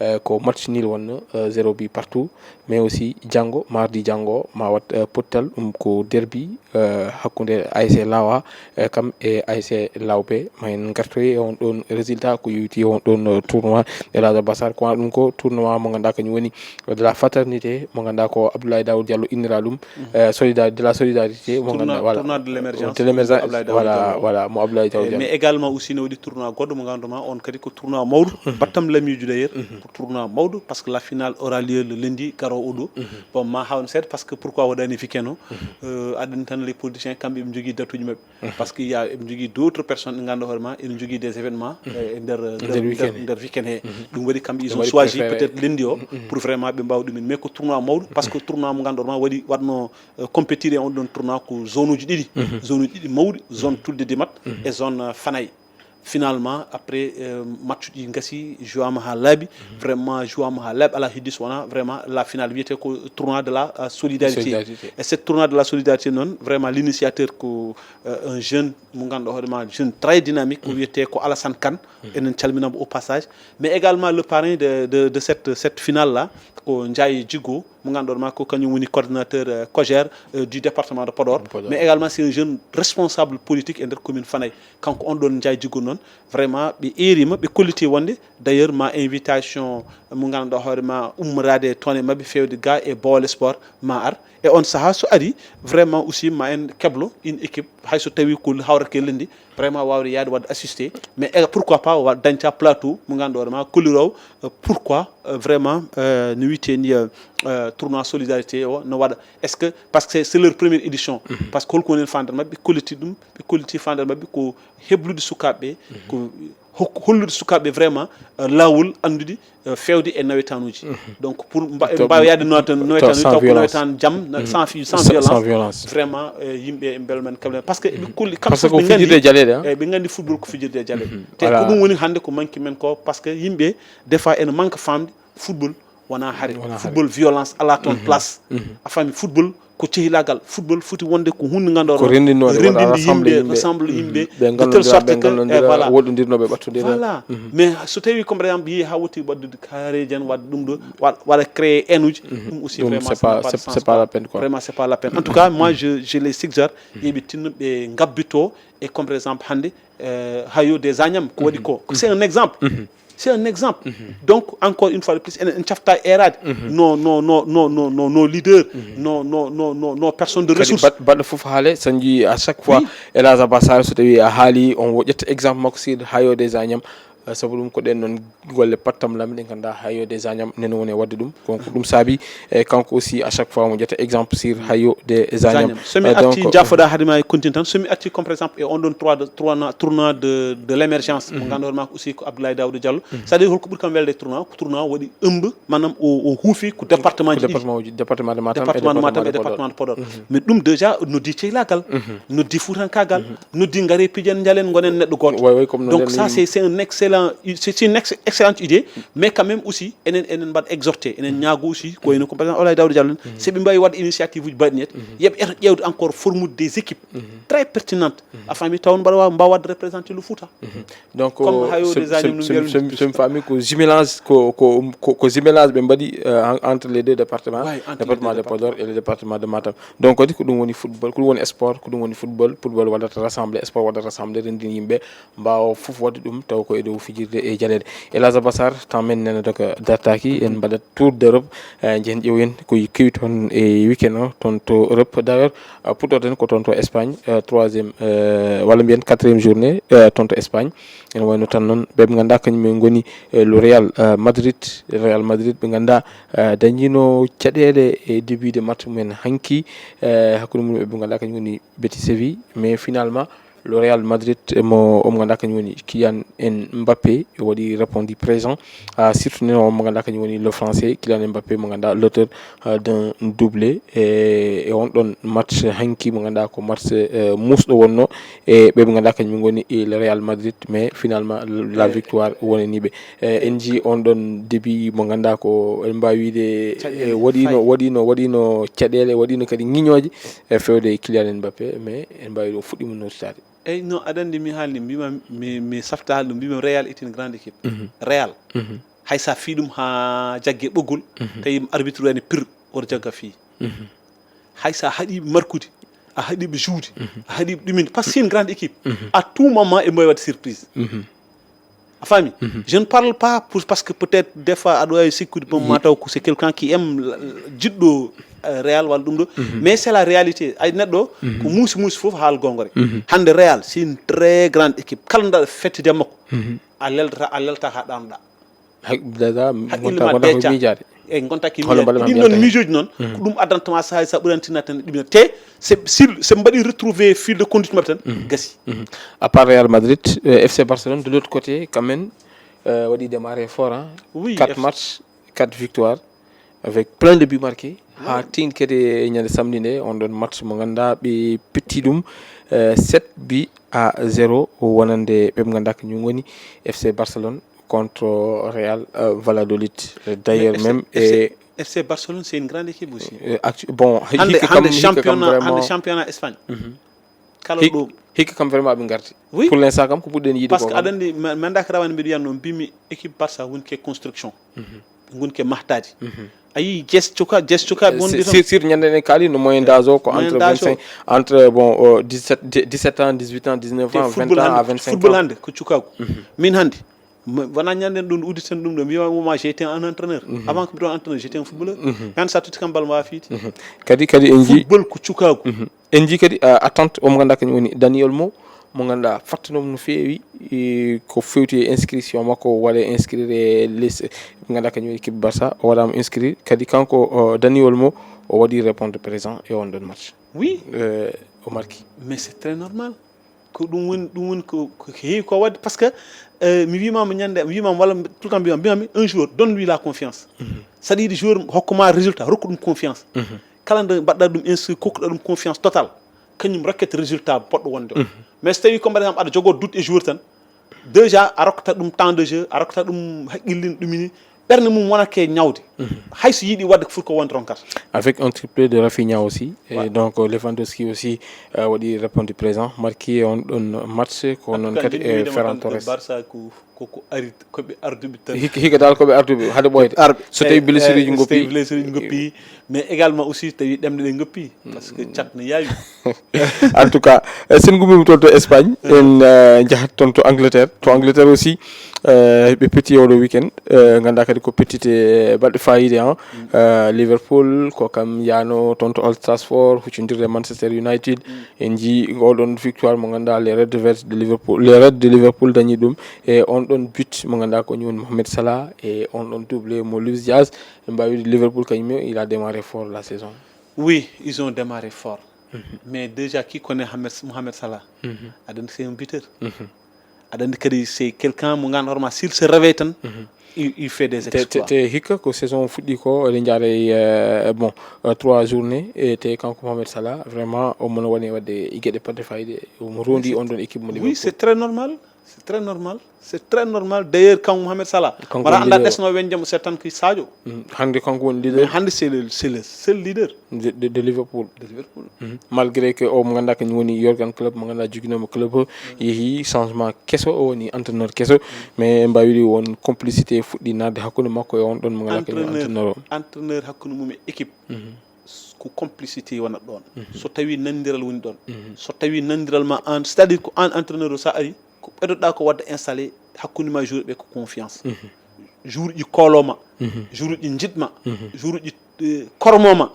Eh, ko match nul wonno, eh, zéro but partout. Mais aussi janngo, mardi janngo, ma wat, eh, pottal, ɗum ko derby, eh, hakkunde A S Lawa, eh, kam e A S Lawɓe. Ma en ngartoy e on ɗon résultat ko yowiti on ɗon, eh, tournoi. Elhadj Abbas Sarr, ko wona ɗum ko tournoi mo ngannduɗaa kañum woni de la fraternité, mo ngannduɗaa ko Abdoulaye Daoud Diallo innira ɗum, eh, solidar-, de la solidarité, mo Tournoi, ngannduɗaa, voilà. Tournoi de l'émergence, de l'émergence, Abdoulaye Daoud, voilà, Diallo. Voilà, mo Abdoulaye Daoud, eh, Diallo. Mais également aussi ne waɗi tournoi goɗɗo mo ngannduɗaa on kadi ko tournoi mawɗo, Battam Lamiiju d'ailleurs, ko tournoi mawɗo, parce que la finale aura lieu le lundi garowo oɗo. Bon, ma hawn seeɗa, parce que pourquoi waɗani week-end o? Euh, aɗa anndi tan les politiciens, kamɓe ɓe njogii datuji maɓɓe. Parce que il y a, ɓe njogii d'autres personnes ɗe ngannduɗaa hoore ma, ene njogii des événements, euh, e nder, nder, nder week-end, nder week-end he. Ɗum waɗi kamɓe, ils ont choisi peut-être lundi o pour vraiment ɓe mbaawa ɗumen. Mais ko tournoi mawɗo, parce que tournoi mo ngannduɗaa ma waɗi, waɗno, euh, compétir e on ɗon tournoi ko zone uji ɗiɗi. Zone uji ɗiɗi mawɗi, zone Tulde Dimat e zone, euh, Fanay. Finalement, après, euh, match ɗi gasi, jouama ha laaɓi, vraiment jouama ha laaɓi, ala heddi so wona vraiment la finale wiyete ko tournoi de la, euh, solidarité. Solidarité. Et cette tournoi de la solidarité noon, vraiment l'initiateur ko, euh, un jeune mo ngannduɗaa hoore ma, jeune très dynamique, o wiyete ko Alassane Kane. Enen calminamo au passage. Mais également le parrain de, de, de cette, cette finale là, ko Ndiaye Djigo, mo ngannduɗaa ma ko kañum woni coordinateur, euh, COJER, euh, du département de Podor. Podor. Mais également c'est un jeune responsable politique e nder commune Fanay. Kanko on ɗon Ndiaye Djigo noon, vraiment ɓe eerima, ɓe kolliti wonde, d'ailleurs ma invitation mo ngannduɗaa hoore ma ummoraade toon e maɓɓe fewde ga e Bawol Sport ma ar. E on saha so ari, vraiment aussi ma en keblo une équipe, hay so tawi ko hawrata ke lundi, vraiment wawde yaade wadde assisté. Mais e, pourquoi pas wa dañta plateau mo ngannduɗaa hoore ma kollirowo, euh, pourquoi, euh, vraiment, euh, no wiyete ni, euh, euh, tournoi solidarité o no waɗa. Est-ce que, parce que c'est leur première édition. Parce que holko woni fandare maɓɓe, ɓe kolliti ɗum, ɓe kolliti fandare maɓɓe ko heblude sukaaɓe ɓe, ko hok-, hollude sukaaɓe ɓe vraiment, euh, laawol anndude, euh, fewde e nawetanuji. Donc pour mba-, en mbaawa yaade naweta-, nawetanuji taw ko nawetan jam, na-, sans fi-, sans violence. Vraiment, euh, yimɓe mbel men kabla. Parce que ɓe kolli, kamɓe fof ɓe nganndi, jaleeɗe, hein? Eh, ɓe nganndi football ko fijirde e jaleeɗe. Te ko ɗum woni hannde ko manque men ko, parce que yimɓe des fois ene manque famde football wona hare. Wona hare. Football violence ala toon place. A faami, football ko cehilagal. Football foti wonde ko hunde ngannduɗaa ko renndinooɗe, walla rassemble yimɓe, rassemble yimɓe, de telle sorte que, eh, voilà, woɗɗondirnooɓe, ɓattondira. Voilà. Mais so tawi comme par exemple yehi ha woti waɗdude kareeji en, waɗa ɗum ɗo, wa-, waɗa créer haine uji, ɗum aussi vraiment c'est pas, c'est pas la peine quoi. Vraiment c'est pas la peine. En tout cas moi je, je les suggère, yoɓe tinno ɓe ngabbito, et comme par exemple hannde, euh, Hayo des Agnam ko waɗi ko, c'est un exemple. C'est un exemple. Donc encore une fois de plus enen en cafta eeraade no, no, no leader, no, no, no, no, no personne de ressource. Baɗɗo fof haale, so njii à chaque fois Elhadj Abbas Sarr, so tawi a haali, on wo ƴetta exemple makko, Seydi Hayo des Agnam. Eh, sabu ɗum ko ɗen noon golle pattam lam ɗe ngannduɗaa Hayo des Agnam nene woni e waɗde ɗum. Donc ɗum saabi, eh, kanko aussi à chaque fois mo ƴetta exemple sur Hayo des Agnam. So mi arti, jaafoɗa haade ma e continue tan, so mi arti comme par exemple e on ɗon trois de, trois na-, tournoi de, de l'émergence, mo ngannduɗaa hoore makko aussi ko Abdoulaye Daouda Diallo. C'est-à-dire holko ɓuri kam welde e tournoi, ko tournoi waɗi ëmb, maanaam o, o huufi ko département ji ɗiɗi. Département uji, département de Matam et département de Podor. Mais ɗum déjà noddi ceylagal, noddi fuutankagal, noddi ngare pijen njalen ngonen neɗɗo gooto. Donc ça c'est, c'est un excellent, c'est, c'est une ex-, excellente idée, mais quand même aussi enen, enen mbaɗa exhorté, enen ñaago aussi ko wayno ko par exemple Abdoulaye Daouda Diallo en, so ɓe mbawi wadde initiative uji mbaɗi net, yoɓe eto ƴewde encore formude des équipes très pertinentes. A faami, taw mbaɗa wa-, mbawa wadde représenté le Fouta. Donc comme Hayo des Agnam no mbiyata, so mi faami ko jumelage, ko, ko, ko, ko jumelage ɓe mbaɗi, euh, en-, entre les deux départements, département de Podor et le département de Matam. Donc kadi ko ɗum woni football, ko ɗum woni sport, ko ɗum woni football. Football waɗata rassemblé, sport waɗata rassemblé, renndin yimɓe, mbaawa fof waɗde ɗum taw ko e dow fijirde e jaleeɗe. E Laza Bassar, temps men nana doka dartaaki, en mbaɗat tour d'Europe, eh, njen ƴeewen ko kewi toon e weekend o, toon to Europe. D'ailleurs, eh, puɗɗoɗen ko toon to Espagne, eh, troisième, eh, walla mbiyen quatrième journée, eh, toon to Espagne. Ene wayno tan noon, ɓe ɓe ngannduɗaa kañum en ngoni, eh, le Real, eh, Madrid, Real Madrid, ɓe ngannduɗaa, eh, dañino caɗeele e début de match mumen hanki, eh, hakkunde mum e ɓe ngannduɗaa kañum woni Betis Séville, mais finalement, le Real Madrid, mo, omo ngannduɗaa kañum woni Kylian Mbappé, waɗi répondu présent, ah, surtout noon omo ngannduɗaa kañum woni le français, Kylian Mbappé, mo ngannduɗaa l'auteur, ah, d'un doublé, e, e on ɗon match hanki mo ngannduɗaa ko match, eh, muusɗo wonno, e ɓe ɓe ngannduɗaa kañum ngoni e le Real Madrid, mais finalement la victoire wonani ɓe. Eh, en njii on ɗon début mo ngannduɗaa ko en mbaawi wiide, eh, waɗiino, waɗiino, waɗiino caɗeele, waɗiino kadi ŋiñooje, e fewde e Kylian Mbappé, mais en mbaawi o fuɗɗiima nootitaade. Eyyi, no, aɗa anndi mi haalni, mbima mi, mi safta haalde ɗum, mbima Real est une grande équipe. Mhm. Real. Mhm. Hay sa fii ɗum haa jagge ɓoggol, mhm, tawi arbitre wiyani pir, oto jagga fii. Mhm. Hay sa haɗi markude, a haɗi ɓe joude, mhm, a haɗi ɓe ɗumin. Parce que c'est une grande équipe. Mhm. À tout moment, e mbawi waɗde surprise. Mhm. A faami? Mhm. Je ne parle pas pour, parce que peut-être des fois aɗa wawi sikkude, bon, ma taw ko c'est quelqu'un qui aime la, jiɗɗo, euh, Real walla ɗum ɗo. Mhm. Mais c'est la réalité. Ay neɗɗo, mhm, ko muusi muusi fof haal gonga rek. Mhm. Hande Real, c'est une très grande équipe. Kala ndaɗa fettude e makko, mhm, a leltata, a lelta ha ɗanoɗa. Hay, déjà, haqqille gonta, ma gonta ko decca. Miijaade. Eyyi, gonta ki miijaade. Hono mbaɗa ma ɗin ɗon miijaade? Miijooji noon, mhm, ko ɗum addanta ma sahay sa ɓurani tinna tan ɗiɓina. Te, se, si, se mbaɗi retrouver fil de conduite maɓɓe tan, mhm, gasi. Mhm. À part Real Madrid, euh, F C Barcelone, de l'autre côté, quand même, euh, waɗi démarré fort, hein. Oui, quatre F C matchs, quatre victoires, avec plein de buts marqués. Haa, oui, teeŋti kadi e ñande samedi nde, on ɗon match mo ngannduɗaa ɓe petti ɗum, euh, sept buts à zéro, wonande ɓe ɓe ngannduɗaa ko ñum woni F C Barcelone contre Real, euh, Valladolid. D'ailleurs, mais F C, même, F C, e F C Barcelone, c'est une grande équipe aussi. Euh, actu-, bon, hande, hikka kam, hande hikka kam championnat, vraiment, hande championnat Espagne. Mhm. Kala hik-, ɗo hikka kam vraiment ɓe ngarti. Oui. Pour l'instant kam ko puɗɗen yiide. Parce que aɗa anndi, ma, ma nda ko rawani mbiɗo wiyatno, mbimi équipe Barça woni ke construction. Mhm. Ɓe ngoni ke mahtaade. Mhm. A yii Jess Cuka, Jess Cuka, euh, wonde sur, tan sur, sur ñande ɗen kaali no moyen d'âge o ko entre vingt-cinq, entre, bon, euh, dix-sept, dix-sept ans, dix-huit ans, dix-neuf ans, vingt ans à vingt-cinq ans. Football hande ko cukaagu. Mhm. Min hande, mi, wona ñande ɗum udditen ɗum ɗo, mi wiya, moi, j'étais un entraîneur. Mhm. Avant que mbiɗo entraîneur, j'étais un footballeur. Mhm. Hande sa totti kam bal ma fiiti. Mhm. Kadi, kadi en njii football ko cukaagu. Mhm. En njii kadi, ah, attente o mo ngannduɗaa kañum woni Dani Olmo, mo ngannduɗaa fattanoomo no feewi, e, ko fewti e inscription makko, o waɗa inscrire e liste, mo ngannduɗaa kañum woni équipe Barça, o waɗaama inscrire. Kadi kanko, o, Dani Olmo, o waɗi répondre présent e on ɗon match. Oui. Euh, o marki. Mais c'est très normal. Ko ɗum woni, ɗum woni ko, ko heewi ko waɗde, parce que, euh, mi wiimaama ñande, mi wiimaama walla tout le temps mbiyami, mbiyami, un joueur, donne-lui la confiance. Mhm. Saɗa yiɗi joueur hokkuma résultat, rokku ɗum confiance. Mhm. Kala nde mbaɗɗa ɗum inscrit, kokkuɗa ɗum confiance totale, kañum rokkete résultat poɗɗo wonde o. Mhm. Mais so tawi ko, par exemple, aɗa jogoo doute e joueur tan, déjà a rokkata ɗum temps de jeu, a rokkata ɗum haqqillin ɗumini, ɓernde mum wonake ñawde. Mhm. Hay so yiɗi waɗde ko foti ko wonde ronkata. Avec un triplé de Rafinha aussi, et ouais, donc, euh, Lewandowski aussi, euh, waɗi répondu présent, marqué on ɗon match, ko noon kadi e Ferran Torres. Barça ko Ko, ko ari, ko ɓe arduɓe tan. Hik-, hikka dal ko ɓe arduɓe, hade ɓooyde. Arɓe. So tawi, eh, blessure uji, eh, so tawi ngoppi, blessure uji ngoppi, mais également aussi tawi ɗemɗe ɗe ngoppi, parce que, mm, cat no yaawi. En tout cas, eh, sen ngummima toon to Espagne, eh, en, eh, njahat toon to Angleterre. To Angleterre aussi, eh, ɓe petti oɗo weekend, eh, ngannduɗaa kadi ko pettite, eh, baɗɗe fayida, hein. Mm. Eh, Liverpool, ko kam yaano toon to Old Trafford, huccondirde e Manchester United. Mm. En njii oɗon victoire mo ngannduɗaa les Red Devils de Liverpool, les Reds de Liverpool dañi ɗum. E on ɗon but mo ngannduɗaa ko ñun Mohamed Salah, e on ɗon doublé mo Luis Diaz, en mbaawi wiide Liverpool kañum, il a démarré fort la saison. Oui, ils ont démarré fort. Mhm. Mais déjà, qui connaît Hamed, Mohamed Salah? Mhm. Aɗa anndi c'est un buteur. Mhm. Aɗa anndi kadi c'est quelqu'un mo ngannduɗaa hoore ma, s'il se réveille tan, mhm, il, il fait des exploits. Te, te, te hikka ko saison fuɗɗi ko, eɗen njaara e, euh, bon, euh, trois journées, e te kanko Mohamed Salah, vraiment, omo woni waɗde e geɗe baɗɗe fayida, omo rondi on ɗon équipe mo Liverpool. Oui, c'est très normal. C'est très normal. C'est très normal. D'ailleurs, kanko Mohamed Salah, kanko wala woni annda leader. Ɓesno wen jam, c'est tan ko Sadio. Mm, hannde kanko woni leader. Mais hannde c'est le, c'est le seul leader. De, de, de Liverpool. De Liverpool. Mhm. Malgré que o mo ngannduɗaa kañum woni Jurgen Klopp, mo ngannduɗaa joginoomo club o, mm, yehi changement keso, o woni entraîneur keso, mm, mais en mbaawi wiide won complicité fuɗɗi naatde hakkunde makko e on ɗon mo ngannduɗaa kañum entraîneur, entraîneur o. Entraîneur hakkunde mum e équipe. Mhm. Ko complicité wonat ɗon. Mhm. So tawi nanndiral woni ɗon. Mhm. So tawi nanndiral ma an, c'est-à-dire ko an entraîneur o, sa ari, ko ɓeydoɗa ko waɗde installé, Hakkunde ma e joueur ɓe ko confiance. Joueur ji kooloma, joueur ji njiɗma, joueur ji eh, kormoma.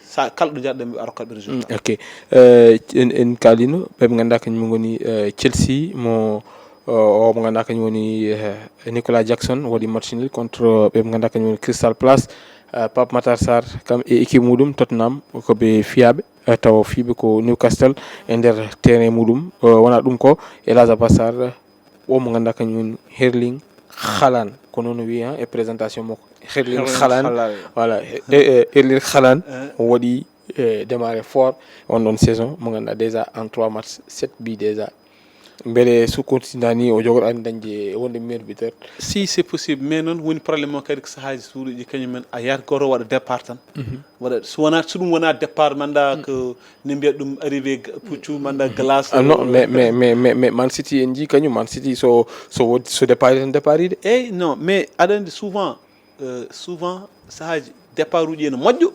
Sa kala ɗo jarɗe ɓe a rokkat ɓe résultat. Ok. Eh, en en kalino ɓe ɓe ngannduɗaa kañum ngoni eh, Chelsea mo eh, o mo ngannduɗaa kañum woni eh, Nicolas Jackson waɗi match nul contre ɓe ɓe ngannduɗaa kañum woni Crystal Palace. Eh, Pape Matar Sarr kam e équipe muɗum Tottenham ko ɓe fiyaaɓe eh, tawa fiiɓe ko Newcastle e nder terrain muɗum. Eh, wona ɗum ko Elhadj Abass Sarr o mo ngannduɗaa kañum woni Erling Haaland ko noon o wiyi e présentation makko Erling Haaland. Voilà. Erling Haaland o waɗi eh, démarré fort on ɗon saison mo ngannduɗaa déjà en trois matchs sept bi déjà mbele so continue ni o jogoɗo ani dañde wonde meilleur buteur. Si c'est possible mais noon woni problème o kadi ko sahaaji suuɗuji kañum en a yiyat goto waɗa départ tan. Waɗa so wona so ɗum wona départ manda ko ne mbiyat ɗum arrivé puccu manda glace. Ah non mais mais mais mais mais Man City en jii kañum Man City so so wodi so départ tan départ de. Eyyi non mais aɗa andi souvent euh, souvent sahaaji départ uji ene moƴƴo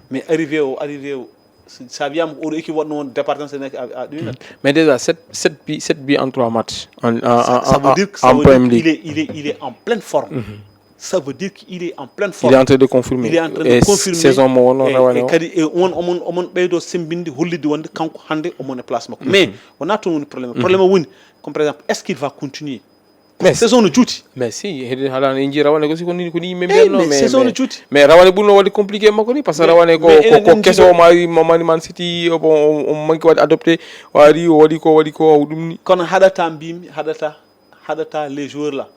mais arrivé o arrivé o sa wiyama ko oɗo équipe waɗno won départ tan sene a ɗuminat. Mais déjà sept sept bi sept bi en trois matchs en en en en Premier League. Il est il est il est en pleine forme. Ça veut dire qu'il est en pleine forme. Il est en train de confirmer. Il est en train de confirmer. Saison mo wonno rawane o. Kadi e on omon omon ɓeydo sembinde hollide wonde kanko hande omon e place makko mais wona toon woni problème. Problème o woni comme par exemple est ce qu'il va continuer? Mais saison no juuti. Mais si, hedde hala en jii rawane ko si ko ni ko ni men mbiyatno mais saison no juuti. Mais rawane ɓurno waɗde compliqué makko ni parce que rawane ko ko keso o mari mo mari Man City o bon o manki waɗde adopté o ari o waɗi ko waɗi ko o ɗum ni. Kono haɗata mbimi haɗata haɗata les joueurs là.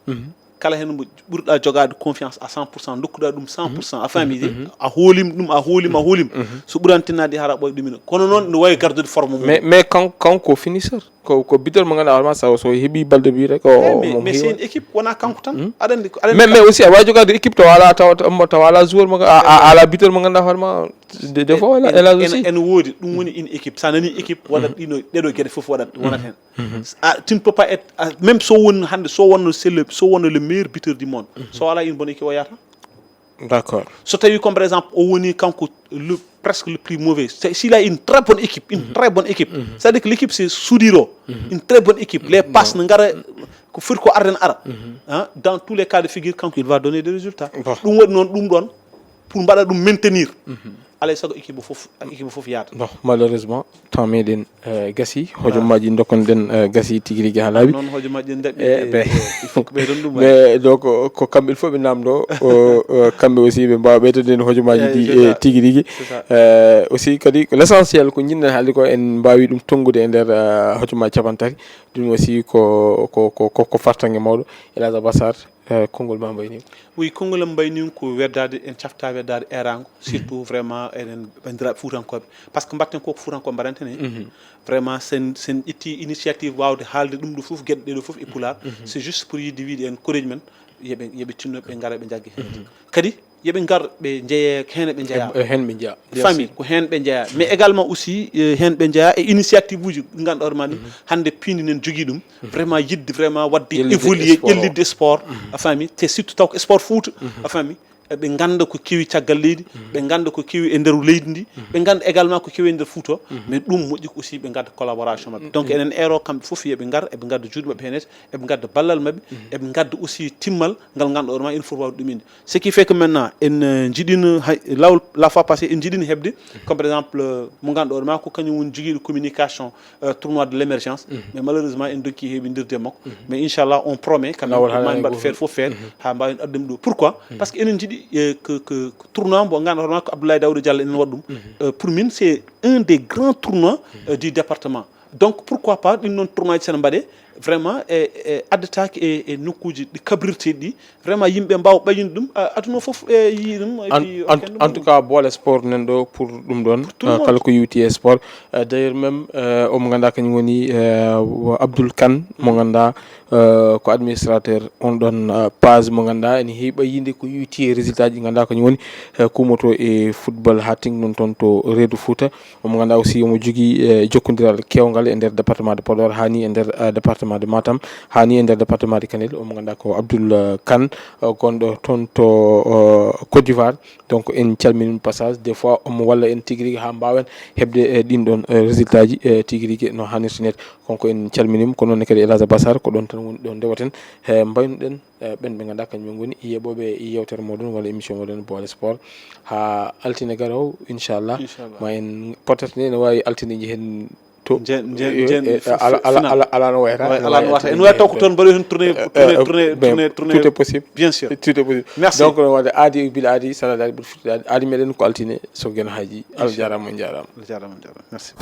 Kala hen mo ɓurɗa jogaade confiance à cent pour cent dokkuɗa ɗum cent pour cent a faami de a hoolima ɗum a hoolima a hoolima so ɓurantinade hara ɓoy ɗumina kono noon no wawi gardude forme mum. Mais mais kanko kanko finisseur. Ko ko buteur mo ganduɗa hoorema so so heeɓi balde but rek o mais c'est une équipe wona kanko tan aɗa andi aɗa mais mais aussi a wawi jogade équipe tawa ala tawa tawa ala joueur mo a ala buteur mo ganduɗa hoorema des fois wala hélas aussi ene woodi ɗum woni une équipe sa nani équipe waɗat ɗino ɗeɗo gueɗe foof waɗat wonat hen. Tu ne peux pas être même so won hande so wonno c'est le so wonno le meilleur buteur du monde so ala une bonne équipe o yata. D'accord. So tawi comme par exemple o woni kanko le presque le plus mauvais c'est s'il a une très bonne équipe une très bonne équipe c'est à dire que l'équipe c'est soudiro une très bonne équipe les passes ne ngara ko foti ko arden ara hein dans tous les cas de figure kanko il va donner des résultats. Ɗum waɗi noon ɗum ɗon pour mbaɗa ɗum maintenir alay sago équipe fof équipe fof yaata. Bon malheureusement temps meɗen gasi hojommaji dokkonɗen gasi tigi rigi ha laaɓi. Non hojommaji ɗen daɓɓi il faut que ɓeyden ɗum mais donc ko kamɓe il faut ɓe namdo kamɓe aussi ɓe mbawa ɓeydaden hojommaji ɗi e tigi rigi aussi kadi ko l'essentiel ko jinɗen haalde ko en mbawi ɗum tongude e nder hojommaji capantati ɗum aussi ko ko ko ko fartange mawɗo. Elhadj Abass Sarr. Konngol ma mbayni ko? Oui, konngol am mbayni ko weddaade en cafta weddaade eeraango surtout vraiment enen banndiraaɓe fuutankooɓe par ce que mbaɗten koko fuutankooɓe mbaɗanten he vraiment sen sen ƴetti initiative waawde haalde ɗum ɗo fof geɗe ɗe ɗo fof e pulaar c'est juste pour yidde wiide en koreeji men yoɓe yoɓe tinno ɓe ngara ɓe njagge heen kadi yoɓe ngar ɓe njeeye heen ɓe njeeya heen ɓe njeeya famille ko heen ɓe njeeya mais également aussi heen ɓe njeeya e initiative uji ɗi ngannduɗaa hoore ma ɗi hannde piindi nen jogii ɗum vraiment yidde vraiment waɗde évoluer ƴellidde sport a faami te surtout taw ko sport fuuta a faami ɓe ngannda ko kewi caggal leydi ɓe ngannda ko kewi e nder leydi ndi ɓe ngannda également ko kewi e nder fuuta mais ɗum moƴƴi ko aussi ɓe ngadda collaboration maɓɓe donc enen eero kamɓe fof yoɓe ngar eɓe ngadda juuɗe maɓɓe heen eɓe ngadda ballal maɓɓe eɓe ngadda aussi timmal ngal ngannduɗaa hoore ma ene foti wawde ɗuminde ce qui fait que maintenant en jiɗino hay law la fois passé en jiɗino heɓde comme par exemple mo ngannduɗaa hoore ma ko kañum woni jogiiɗo communication tournoi de l'émergence mais malheureusement en dokki heɓindirde makko mais inchallah on promet quand même mbawi mbaɗ feere fof feere ha mbawen addude ɗo pourquoi parce que enen jiiɗi que que tournoi mbo ngannduɗaa hoore ma ko Abdoulaye Daouda Diallo enen waɗa ɗum pour min c'est un des grands tournois du département donc pourquoi pas ɗin noon tournoi ji sene mbaɗe vraiment e e addataake e e nokkuuji ɗi kabrirteeɗi ɗi vraiment yimɓe mbaawa ɓayyinde ɗum aduna o fof e yii ɗum en tout cas boole sport nan ɗo pour ɗum ɗon kala ko yewti e sport d'ailleurs même omo ngannduɗaa kañum woni Abdoul Kane mo ngannduɗaa ko administrateur on ɗon page mo ngannduɗaa ene heewi ɓayyinde ko yewti e résultat ji ngannduɗaa kañum woni kumoto e football hatting ɗum toon to reedu fouta omo ngannduɗaa aussi omo jogii jokkondiral kewngal e nder département de Podor haa ni e nder département département de Matam, haa ni e nder département de Kanel, omo ngannduɗaa ko Abdoul, eh, Kane, eh, gonɗo toon to, eh, Côte d'Ivoire. Donc, en calminii mo passage. Des fois, omo walla en tigi rigi haa mbaawen heɓde, eh, ɗin ɗon, eh, résultat ji, eh, tigi rigi no haanirta neede. Kanko en calminii mo, ko noon ne kadi El Hadj Bassar, ko ɗon tan woni ɗo ndewaten, eh, mbaynuɗen, eh, ɓen ɓe ngannduɗaa kañum en ngoni yeɓooɓe yewtere mooɗon walla émission mooɗon Boole Sport. Haa altine garowo, inchallah. Inchallah. Ma en peut-être ne, ne waawi altine ji heen to. Njen-, njen-, Eh, njen eh, fi-, ala, fi-, ala, final. Ala, ala no wayata. Ouais, no ala no wayata. En waawi taw ko toon mbaɗi heen tournée, eh, tournée, eh, tournée, ben, tournée, tournée. Tout est possible. Bien sûr. Tout est possible. Merci. Donc, no waɗde aadi, bila aadi, salade aadi, mbiɗa fuɗɗi aadi. Aadi meɗen ko altine, so geno haaji. Allah jaaraama, on jaaraama. Allah jaaraama, on jaaraama. Merci.